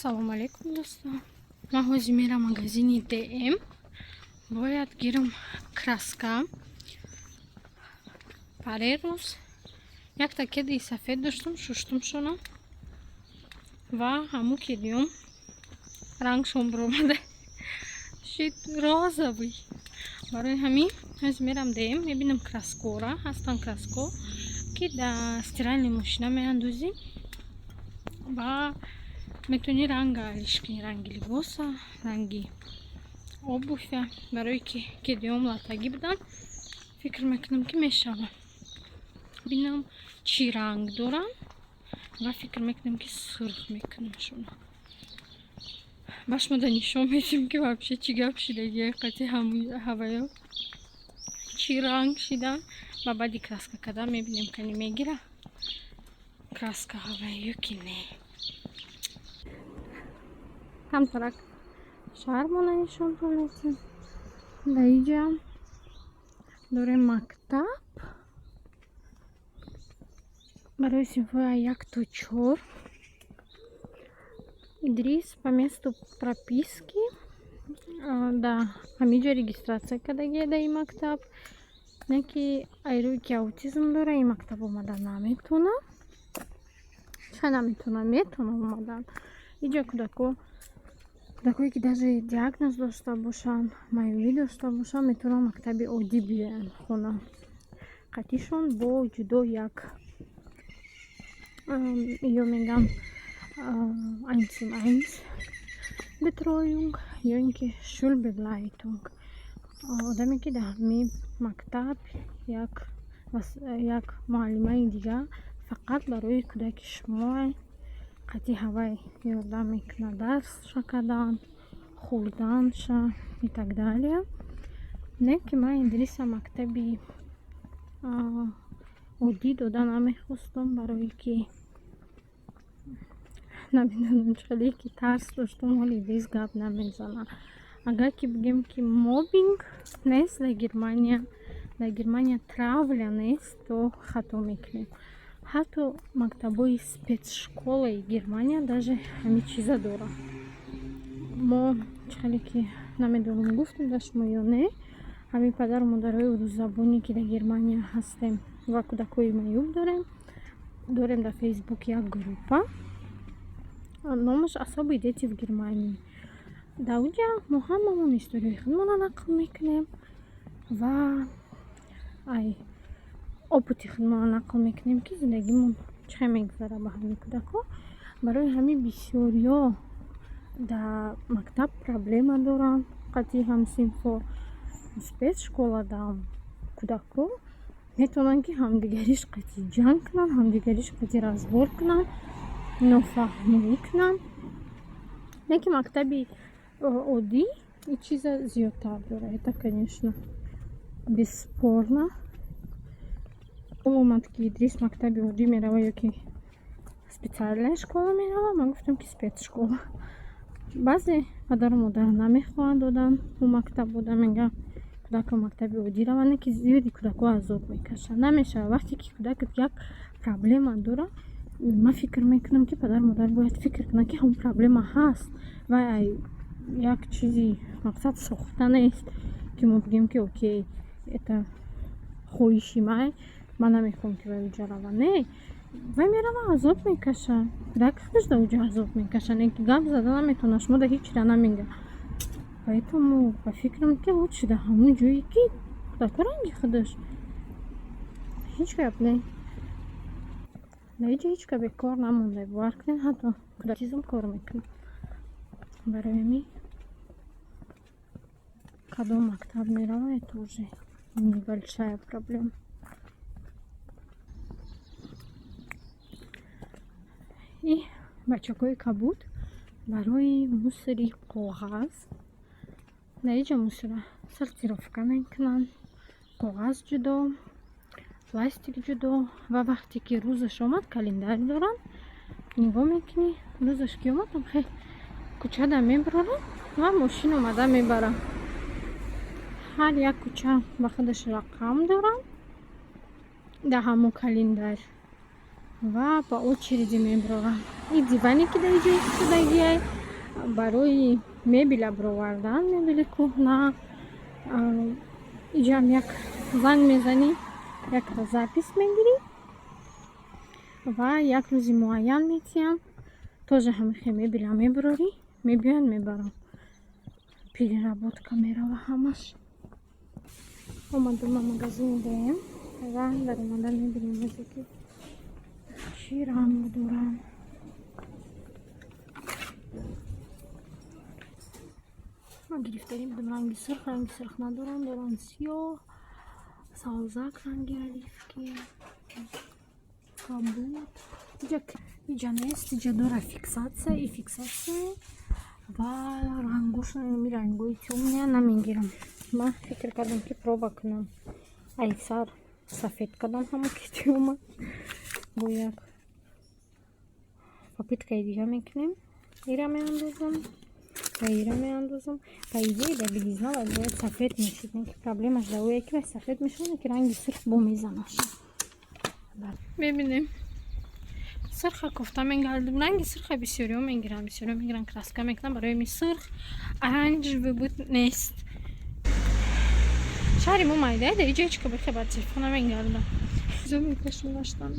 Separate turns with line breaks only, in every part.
Ассалому алайкум, дӯстон. Ман ҳозир мерам магазини ДМ, бояд гирам краска. Парерӯз якта кеди сафед доштам, шуштумшона ва ҳамун кедиём рангшон биромада шид, розовый. Барои ҳамин ҳозир мерам ДМ, мебинам, краскора ҳастан, краско, ки дар стиральный мошина меандозӣ ва метавонӣ ранга алиш кунӣ, ранги либоса, ранги обувя. Барое ки кедиём латагӣ буданд, фикр мекунам, ки мешавад. Бинам, чӣ ранг доранд, ва фикр мекунам, ки сурх мекунамшона. Ба шумода нишон медиҳем, ки вообще чӣ гап шидаги, қати ҳаваё чӣ ранг шидан. Ва баъди краска кардан мебинем, кани мегира краска ҳавая ё ки не. Камтарак шаҳрмона нишонтон медиҳем. Дар иҷа дорем мактаб барои синфҳои 1 то 4. Идрис по месту прописки да ҳамиҷо регистрация кардагия дар ин мактаб, не ки айрӯи ки аутизм дора, ин мактаб омада наметавона. Ча наметавона? Метавона омадан. Иҷа кӯдако, кӯдакое ки даже диагноз дошта бошанд, маъюлӣ дошта бошанд, метавонанд мактаби оддӣ биёянд, хонанд. Қатишон бо ҷудо як ё мегам eins zu eins Betreuung ё ин ки Schulbegleitung, одаме ки дар ҳамин мактаб як муаллимаи дигар фақат барои кӯдаки шумо қати ҳавай ёрдам мекунад, дарсша кардан, хӯрданша и так далее. Не ки ман Идриса мактаби оддӣ дода намехостам, барое ки намедонам чӣ хеле ки тарс доштам. Ҳоли Идрис гап намезанад. Агар ки бигем, ки моббинг нест дар Германия, дар Германия травля нест, то хато мекунем. Ҳатто мактабҳои спецшколаи Германия даже ҳамин чиза дорад. Мо чӣ хеле ки намедонам, гуфтем да шумо ё не, ҳамин падару модарои урусзабоне, ки дар Германия ҳастем ва кӯдакҳои маъюб дорем, дорем дар Фейсбук як группа, номаш «Особые дети в Германии». Дар онҷа мо ҳамамон историяи худмонро нақл мекунем ва ай опыти худмонро нақл мекунем, ки зиндагимон чӣ хел мегузарад ба ҳамин кӯдакҳо. Барои ҳамин бисёриҳо дар мактаб проблема доранд қатъи ҳамсинфҳо. Спецшколада кӯдакҳо метавонанд, ки ҳамдигариш қатъи ҷанг кунанд, ҳамдигариш қатъи разбор кунанд, нофаҳмоӣ кунанд. Не ки мактаби оддӣ ин чиза зиёдтар дорад, это, конечно, бесспорно. Омад, ки Идрис мактаби оддӣ меравад ё ки специальная школа меравад, ман гуфтам, ки спецшкола. Баъзе падару модар намехоҳанд додан ӯ мактаб буда, мегӯянд, кӯдакро мактаби оддӣ раванд, не ки зиёди кӯдакҳо азоб мекашанд. Намешавад. Вақте ки кӯдакат як проблема дорад, ман фикр мекунам, ки падару модар бояд фикр кунанд, ки ҳамон проблема ҳаст ва як чизи мақсад сохта нест, ки мо бигӯем, ки окей, это хоҳиши май, ман намехоҳам, ки вай уҷа равад. Не, вай мерава, азоб мекашад. Кӯдак худаш дар уҷа азоб мекашад, не ки гап зада наметавонад, шумо да ҳеҷ чира намегӯяд. Поэтому ба фикрам, ки лучше дар ҳамон ҷое, ки кӯдако ранги худаш, ҳеҷ гап не. Дар ҳеҷ ҷо ҳеҷ ка бекор намонда, бовар кунед, ҳатто кӯдакизм кор мекунад. Барои ҳамин кадом мактаб мерава, это уже небольшая проблема. И бачакҳои кабуд барои мусори коғаз дар ҳеҷ ҷо мусора сортировка мекунанд: коғаз ҷудо, пластик ҷудо. Ва вақте ки рӯзаш омад, календарь доранд, нигоҳ мекунӣ, рӯзаш ки омад, хе кӯчада мебароранд ва мошин омада мебарад. Ҳар як кӯча ба худаш рақам доранд дар ҳамон календарь. Ва по очереди меброрам. И диване, ки дар иҷо истодагиай, барои мебела бировардан, мебели кӯҳна. Иҷоам як занг мезанӣ, якта запись мегирӣ ва як рӯзи муайян метиҳам. Тоже ҳамихе мебела мебурорӣ, мебиёянд, мебарам. Переработка мерава ҳамаш. Омадам ба магазини ДМ ва даромада мебинем озе, ки чӣ ранг дорам. Ман гирифтарӣ будам ранги сурх, ранги сурх надорам, дорам сиёҳ, савзак, ранги оливки, кабуд. Иҷа нест, иҷа дора фиксация и фиксация ва рангошон ами рангои тёмные намегирам. Ман фикр кардам, ки проба кунам. Айсар сафед кардам ҳама китиёма. Бо як попыткаи дига мекунем. Ира меандозам ва ира меандозам. По идее, дар белизна вай бояд сафед мешуд. Не ки проблемаш дар ое, ки вай сафед мешавад, ки ранги сурх бо мезанаш. Мебинем. Сурха кофта мегардам. Ранги сурха бисёриҳо мегиранд, бисёриҳо мегиранд, краска мекунанд. Барои ми сурх, оранжевый буд нест. Шаҳри мо майдае, дар иҷо ҳеч ка бихе ба телефон намегардам. Чизо мекашам гаштан.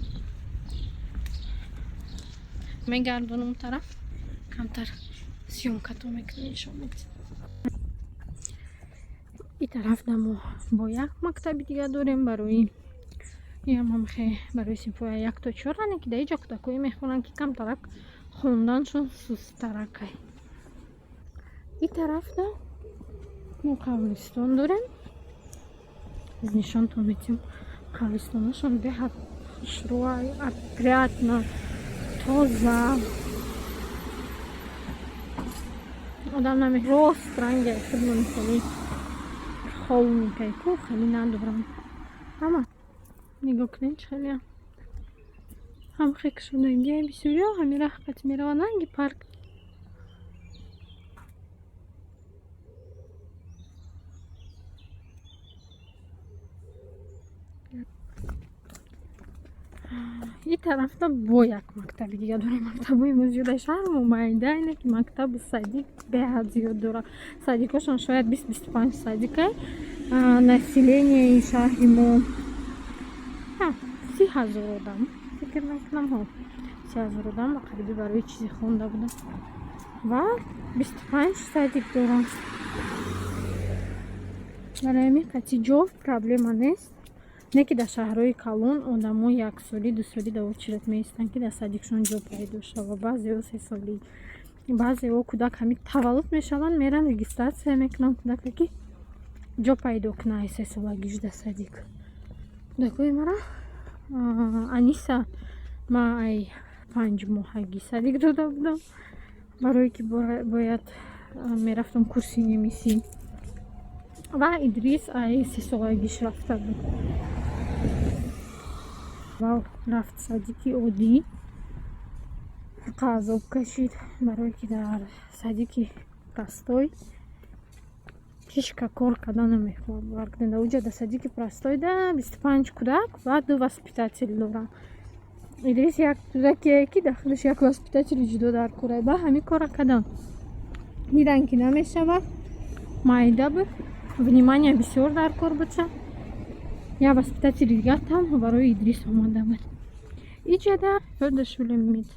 Мегардонам тараф, камтар съёмкато мекунем, нишон медиҳем. И тараф дамо бо як мактаби дига дорем, барои иам ҳамхе, барои синфҳои 1 то 4, ане ки дар иҷо кӯдакое мехонанд, ки камтарак хонданшон сусттаракай. И тарафда мо қабристон дорем. Аз нишонтон метиҳем. Қабристонашон беҳад хушрӯай, опрятно, тоза. Одам наме рост ранги худмон хеле холникай ку хеле надорам. Ҳама нигоҳ кунед, чӣ хеле ҳам хекшудагиай, бисёриҳо ҳамин раҳ қати мераванд, ранги парк. И тарафта бо як мактаби дига дорем. Мактабҳои мо зиёда. Шаҳрмо майда, ине ки мактабу садик беҳад зиёд дорад. Садикҳошон шояд 20-25 садикай. Населенияи шаҳри мо 30 000 одам, фикр мекунам, ҳо, 30 000 одам ба қариби барои чизе хонда будам ва 25 садик дорам. Барои ҳамин қати ҷо проблема нест. Не ки дар шаҳрҳои калон одамо яксолӣ, дусолӣ дар очередь меистанд, ки дар садикшон ҷо пайдо шавад. Баъзеҳо сесолӣ, баъзеҳо кӯдак ҳамин таваллуд мешаванд, меранд, регистрация мекунанд кӯдака, ки ҷо пайдо кунад ай сесолагиш дар садик. Кӯдакҳои мара, Аниса, ма ай 5 моҳагӣ садик дода будам, барое ки бояд мерафтам курси немисӣ, ва Идрис ай сесолагиш рафта буд ва рафт садики оддӣ. Азоб кашид, барое ки дар садики простой ҳечка кор карда намехоҳад. Бовар кунед, дар уҷа дар садики простойда 25 кӯдак ва ду воспитатель доранд. Идрис як кӯдакие, ки дар худаш як воспитатели ҷудо дар кора. Ба ҳамин кора кардам, диданд, ки намешавад, майда буд, внимание бисёр дар кор буча. Як воспитатели дигар танҳо барои Идрис омада буд. Иҷада Förderschule mit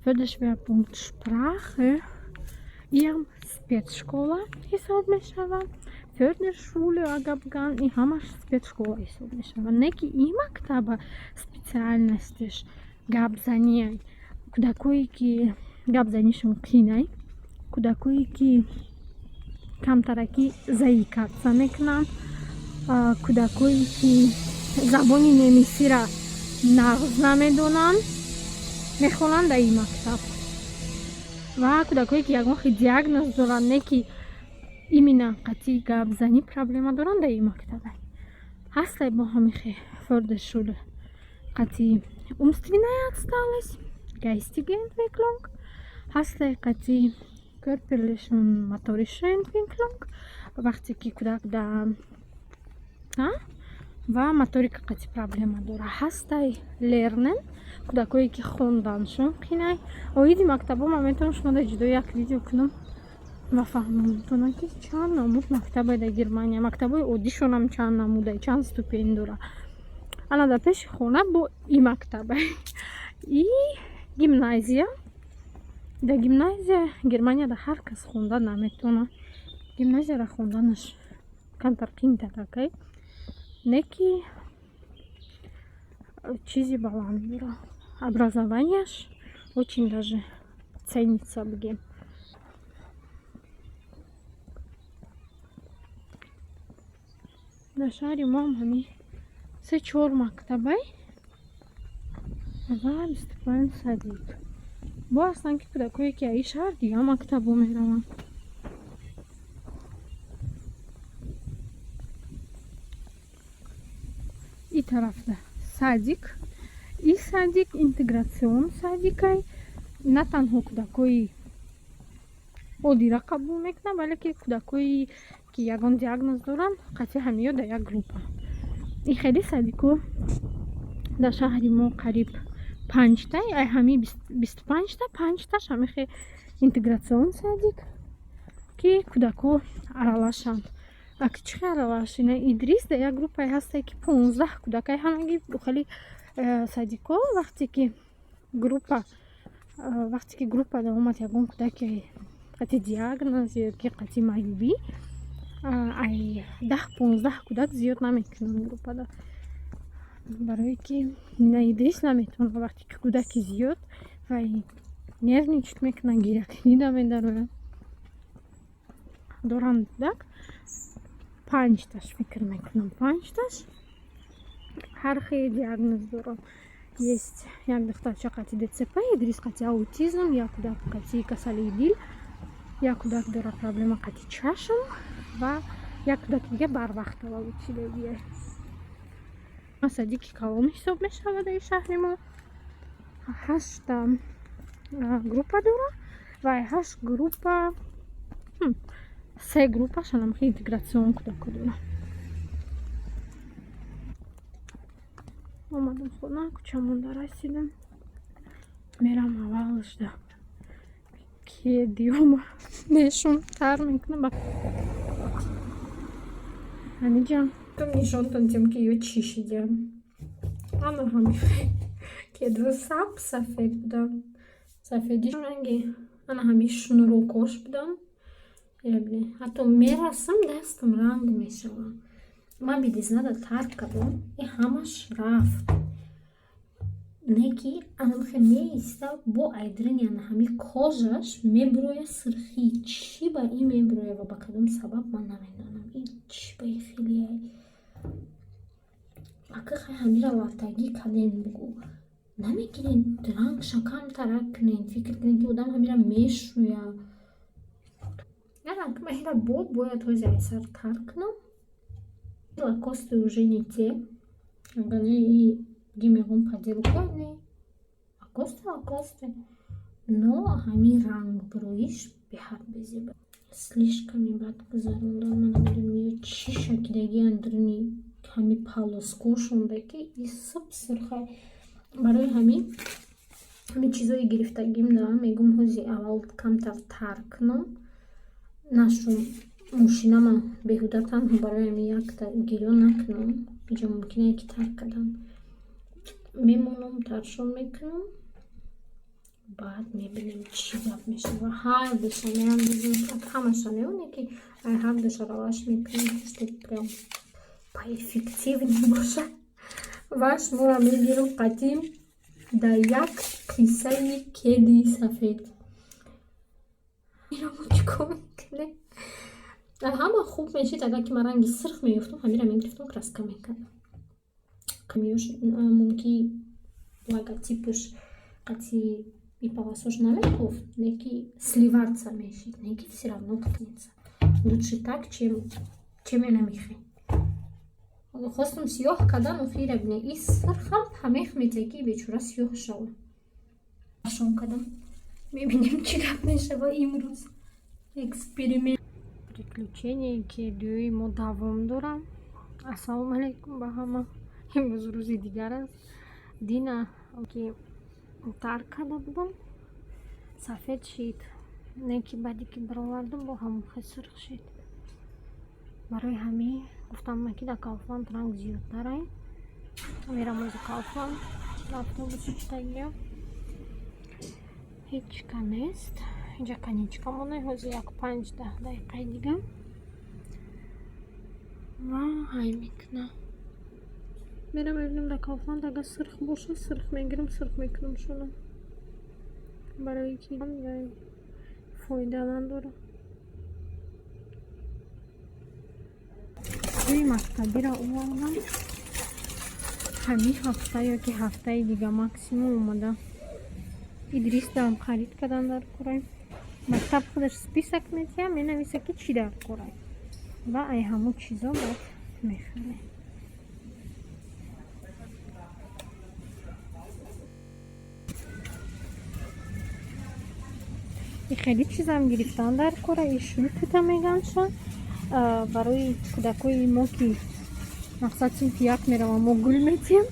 Förderschwerpunkt Sprache, иам спецшкола ҳисоб мешавад. Förderschule агар бигӯянд, ин ҳамаш спецшкола ҳисоб мешавад. Не ки ин мактаба специальностиш гапзанияй. Кӯдакое, ки гапзанишон қинай, кӯдакое, ки камтаракӣ заикаться мекунанд, кӯдакое, ки забони немисиро нағз намедонанд, мехонанд дар ин мактаб, ва кӯдакое, ки ягон хел диагноз доранд, не ки именно қатъи гапзанӣ проблема доранд, дар ин мактаб ҳастай. Бо ҳамин хел Förderschule қатъи умственная отсталость, geistige Entwicklung ҳастай, қатъи körperliche und motorische Entwicklung. Вақте ки кӯдак дар Ва моторика қати проблема дора. Ҳастай Lernen, кӯдакое ки хонданшон қинай. Оиди мактабҳо ман метавонам шумо дар ҷудо як видео кунам ва фаҳмонтонам, ки чанд намуд мактабе дар Германия, мактабҳои оддишонам чанд намуда, чанд ступень дора. Ана дар пеши хона бо и мактаба, и гимназия. Дар гимназия Германияда ҳар кас хонда наметавонад. Гимназияра хонданаш камтар қиинтаракай, не ки чизи баланд дора, образованияш очень даже ценится, бигем. Дар шаҳри моам ҳамин се чор мактабай ва 25 садик. Бо ҳастанд, ки кӯдакое ки аи шаҳр дигар мактабо мераванд. И тарафда садик, и садик Integration садикай, на танҳо кӯдакои оддира қабул мекунад, балки кӯдакое ки ягон диагноз доранд, қатъи ҳамиё дар як группа. И хеле садико дар шаҳри мо қариб панҷта, ай ҳамин 25-та, панҷташ ҳамихе Integration садик, ки кӯдакҳо аралашанд. Ак чӣ хел аралаш? Ина Идрис дар як группае ҳастае, ки 15 кӯдакай ҳамагӣ. Хеле садикҳо вақте ки группа омад, ягон кӯдаке қати диагноз ё ки қати маъюбӣ, ай 10-15 кӯдак зиёд намекунанд группада, барое ки ина Идрис наметавонад. Вақте ки кӯдаки зиёд, вай нервничать мекунад, гирякунӣ медарояд. Доранд кӯдак панҷташ, фикр мекунам, панҷташ ҳар хел диагноз доранд. Есть як духтарча қати ДЦП, Идрис қати аутизм, як кӯдак қати касалии дил, як кӯдак дора проблема қати чашм ва як кӯдаки дига барвақт таваллуд шудагие. Садики калон ҳисоб мешавад дар шаҳри мо. Ҳашта группа дора ва ҳашт группа се группашон Integration кӯдако дора. Омадам хона, кӯчамонда расидам. Мерам, аввалшда кедиёма мешум, тар мекунам. Аниҷа нишонтон тем, ки ё чӣ шидиям. Ана ҳами кедо саб сафед будам, сафеди ранги ана ҳами шнурокош будам. Ҳатто мерасам, дастам ранг мешавад. Ман белизнада тарк кардам, и ҳамаш рафт. Не ки анамхе меиста, бо айдрини ана ҳами кожаш мебуроя сирхӣ. Чӣ ба ин мебуроя ва ба кадом сабаб, ман намедонам. И чӣ ба и хеле ака хай ҳамира латтагӣ кардем, бугӯ намегирен, рангша камтарак кунен. Фикр кунен, ки одам ҳамира мешӯя. Ма ҳира бо бояд ҳози айсар тар кунам. Лакосты уже не те. Агар не, и гимегон поделка не лакосты, лакосты, но ҳамин рангбуроиш беҳад безеба, слишком бад гузарондам. Ман намедонам, ё чӣ шакидаги андруни ҳами полоскошонда, ки и суб сурхай. Барои ҳамин ҳамин чизое гирифтагим да мегум, ҳози аввал камтар тар кунам, нашум мошинама беҳуда танҳо барои ҳамин якта гирё накунам. Иҷо мумкине ки тар кардам мемонам, таршон мекунам, баъд мебинем, чӣ гап мешава. Ҳардуша меандозем, ҳамаша не, ки ай ҳардуша раваш мекунем, чтоб прям поэффективнее боша. Ва шуморо мегирам қатим дар як қиссаи кеди сафед. Ирамо чӣ кор мекунем? Ҳама хуб мешид, агар ки ман ранги сирх меёфтам, ҳамира мегирифтам, краска мекардам. Мумкин логотипш қати и полосош намекофт, не ки сливаться мешид, не ки все равно ткнется. Лучше так, чем я намехе. Хостум сиёҳ кардан, охира бине, и сирхам ҳамех метаки, бечора сиёҳ шава. Шон кардам, мебинем, чӣ гап мешава имрӯз. Эксперимент, приключение кедиёи мо давом дорам. Ассалому алайкум ба ҳама. Имрӯз рӯзи дигар аст. Дина ки тар карда будам, сафед шид. Не ки баъде ки баровардам, бо ҳамон хел сурх шид. Барои ҳамин гуфтам, ки дар Кауфланд ранг зиёдтарай. Мерам ози Кауфланд, автобуси читагия. Ҳечка нест. Инҷа конечка монай, ҳозир як 5-10 дақиқаи дига ва ҳай мекунам. Мерам, мебинам, дар Кауфланд агар сурх боша, сурх мегирам, сурх мекунам шуно. Барои ки фоида надорад. Рӯи мактабиро овардам. Ҳамин ҳафта ё ки ҳафтаи дига максимум омада. Идрис дам харид кардан дар курай. Мактаб худаш список метиҳа, менависа, ки чӣ дар курай. Ва ай ҳамун чизо баъд мехарем. И хеле чизам гирифтан дар кора, и Schultüte меганша. Барои кӯдакои мо, ки мақсад синфи як меравам, мо гул метиҳем.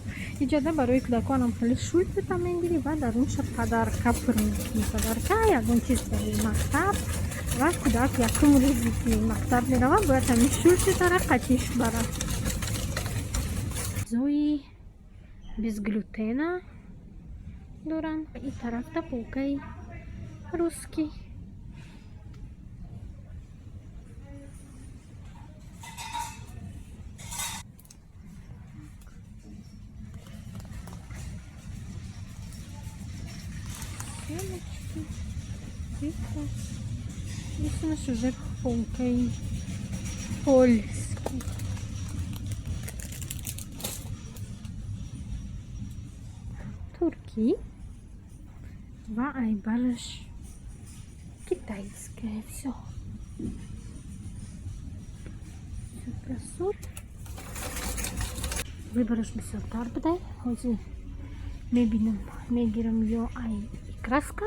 Иҷода барои кӯдаконам хеле Schultüte мегирӣ ва дар унша подарка пур мекунӣ. Подарка ягон чиз барои мактаб, ва кӯдак якум рӯзе ки мактаб меравад, бояд ҳамин Schultüte ра қатиш барад. Зои без глютена доранд. И тарафта полкаи русский. Семечки, тыква. Исмаш уже полкаи польский. Туркӣ ва айбараш китайское. Всё. Всё красот. Выбораш бисёртар будай. Ҳозир мебинам, мегирам ё ай краска,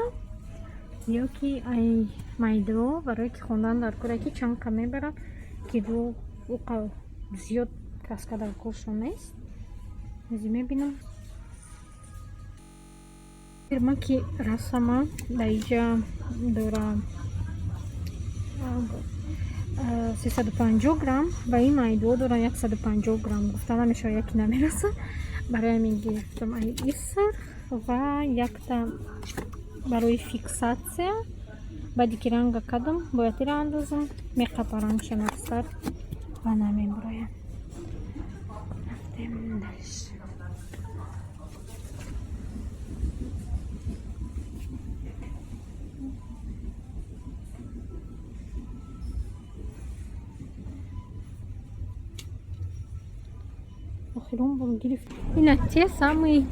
ё ки ай майдо, барое ки хондан дар кора, ки чанд ка мебарад, ки уқа зиёд краска дар коршон нест. Ҳозир мебинам. Фирма ки расама дар иҷа дора 350 грамм ва ин майдо дора 150 грамм. Гуфта намешавад, яке намераса. Барои ҳамин гирифтам ай иср ва якта барои фиксация. Баъде ки ранга кардам, бояд ира андозам, меқапа рангша мақсад ва намебурояд. Рафтем дальше. Охирон бор гирифт. Ина те самые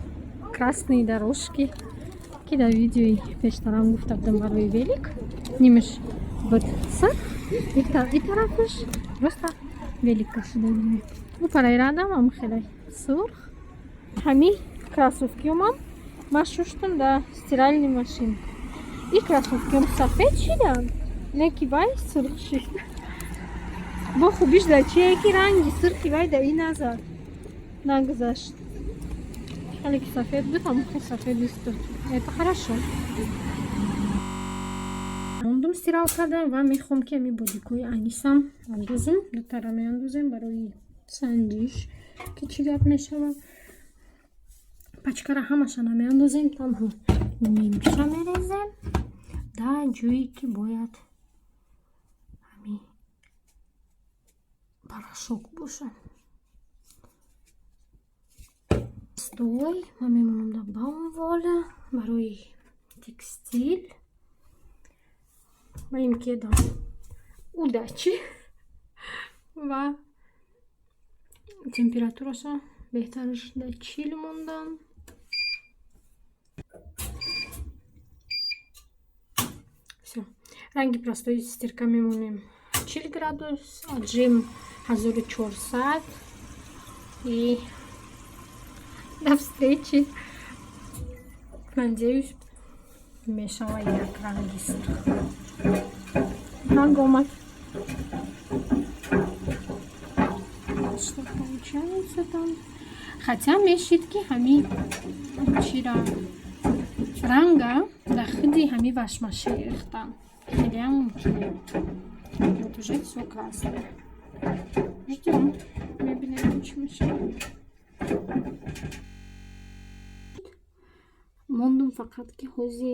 красные дорожки, ки дар видеои пештарам гуфта будам, барои велик. Нимаш буд сурх, и тарафаш просто велик кашида будем. Ӯ парайрадам ам хеле сурх. Ҳамин кроссовкиёмам ман шуштам дар стиральный машин. И кроссовкиём сафед шиданд, не ки вай сурх шид. Бо хубиш дар чие, ки ранги сурхи вай дар ин назар нагузашт. Хеле ки сафед буд, ҳамон хел сафед истод. Это хорошо. Мондум стиралкада ва мехоҳам, ки ҳамин бодикои Анисам андозам. Дутара меандозем барои санҷиш, ки чӣ гап мешавад. Пачкара ҳамаша намеандозем, танҳо нимша мерезем дар ҷое, ки бояд ҳамин порошок бошад. Стой ман мемонам дар Baumwolle барои текстил. Ва им кедам удачи ва температураша беҳтараш дар 40 мондан. Всё. Ранги простой стирка мемонем 40 градус, отжим 1400, и до встречи. Надеюсь, мешава як ранги сурх. Ранг омад. Что получается там. Хотя мешид, ки ҳами чира, ранга дар худи ҳами вошмашин рехтан. Хелеам мумкине. Вот уже всё красное. Ждем. Мебинем, чӣ мешавад. Мондум фақат, ки ҳози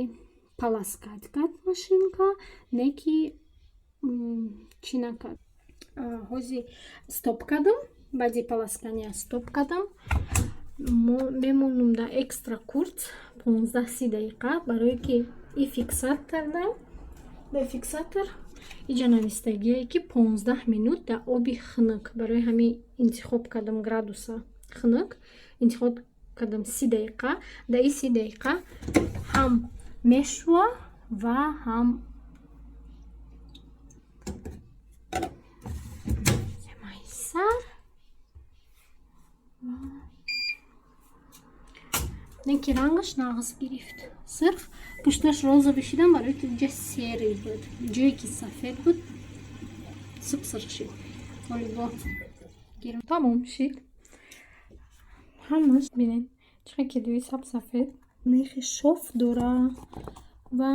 полоскать кард машинка, не ки чӣ накард. Ҳози стоп кардам, баъди полоскания стоп кардам. Мемонум дар экстра kurz 15-30 дақиқа, барое ки и фиксатор дар фиксатор иҷа навистагие, ки 15 минут дар оби хунук. Барои ҳамин интихоб кардам, градуса хунук интихоб кардам. 30 дақиқа, дар ин 30 дақиқа ҳам мешӯва ва ҳам сар. Не ки рангаш нағз гирифт, сирф пушташ розовый шидам, барои ки ҷа серый буд, ҷое ки сафед буд, сип сирх шид. Ҳоли бо гирм, тамом шид ҳамаш. Бинед, чӣ ки дуи саб сафед нехи шоф дора ва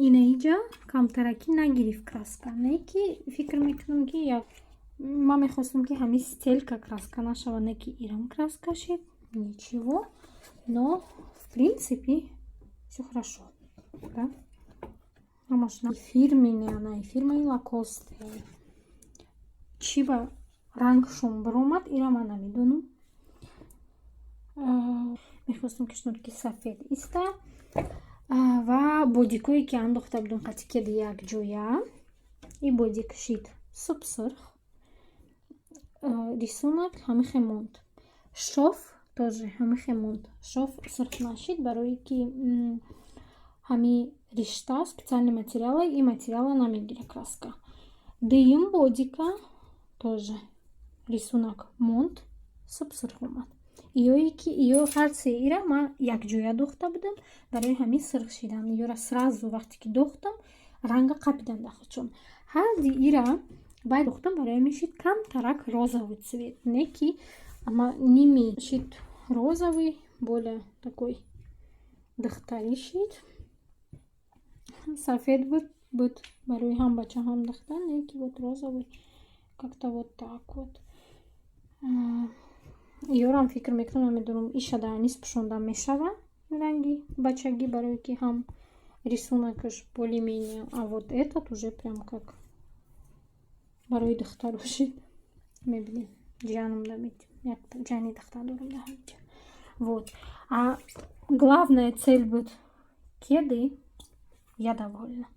ина иҷа камтаракӣ нагирифт краска. Не ки фикр мекунам, ки як ман мехостам, ки ҳамин стелька краска нашавад, не ки ирам краска шид. Ничего, но в принципе всё хорошо, да? Ҳамаш фирменный, ана фирмаи Лакосте. Чӣ ба рангшон баромад, ира ман намедонам. Мехостам, ки шнурки сафед иста ва бодикое, ки андохта будам қати кеди якҷоя, и бодик шид суп сурх, рисунок ҳамихе монд, шоф тоже ҳамихе монд, шоф сурх нашид, барое ки ҳами ришта специальный материала, и материала намегира краска. Дуюм бодика тоже рисунок монд, суп сурх омад. Иёе ки иё ҳар се ира ман якҷоя духта будам, барои ҳамин сурх шидан. Иёра сразу вақте ки духтам, ранга қапидан дар худшон. Ҳарди ира баъд духтам, барои ҳамин шид камтарак розовый цвет, не ки ама ними шид розовый, более такой духтарӣ шид. Сафед буд барои ҳам бача, ҳам духтар, не ки вот розовый, как-то вот так вот. Ёрам фикр мекунам, намедонам, иша дар низ пӯшонда мешава ранги бачагӣ, барое ки ҳам рисунокаш более-менее, а вот этот уже прям как барои духтару шид. Мебинем, ҷиянам дамед, як ҷани духтар дорам дар ҳаминҷа. Вот, а главная цель буд кеды, я довольна.